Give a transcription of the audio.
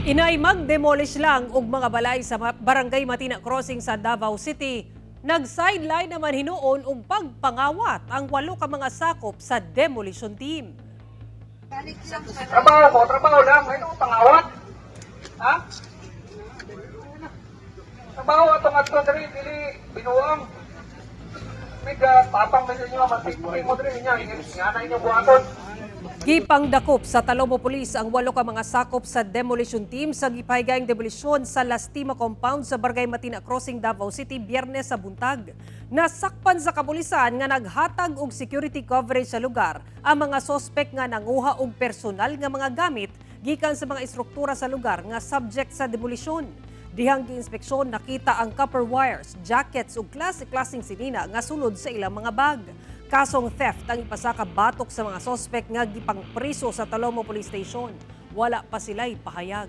Inay mag-demolish lang og mga balay sa Barangay Matina Crossing sa Davao City. Nag-sideline naman hinuon og pagpangawat ang walo ka mga sakop sa demolition team. Trabaho ko, trabaho lang. Ay, pangawat. Ha? Trabaho atong ato diri, dili binuang. Miga tapang man inyo, matigping mo diri niya, nga na inyo buhaton. Gipangdakop sa Talomo Police ang walo ka mga sakop sa demolition team sa gipahigayang demolisyon sa Lastima Compound sa Barangay Matina Crossing, Davao City, Biyernes sa buntag. Nasakpan sa kapulisan nga naghatag og security coverage sa lugar ang mga sospek nga nanguha og personal nga mga gamit gikan sa mga istruktura sa lugar nga subject sa demolisyon. Dihang giinspeksyon, nakita ang copper wires, jackets ug klase-klaseng sinina nga sulod sa ilang mga bag. Kasong theft ang ipasaka batok sa mga sospek nga gipangpriso sa Talomo Police Station. Wala pa sila'y pahayag.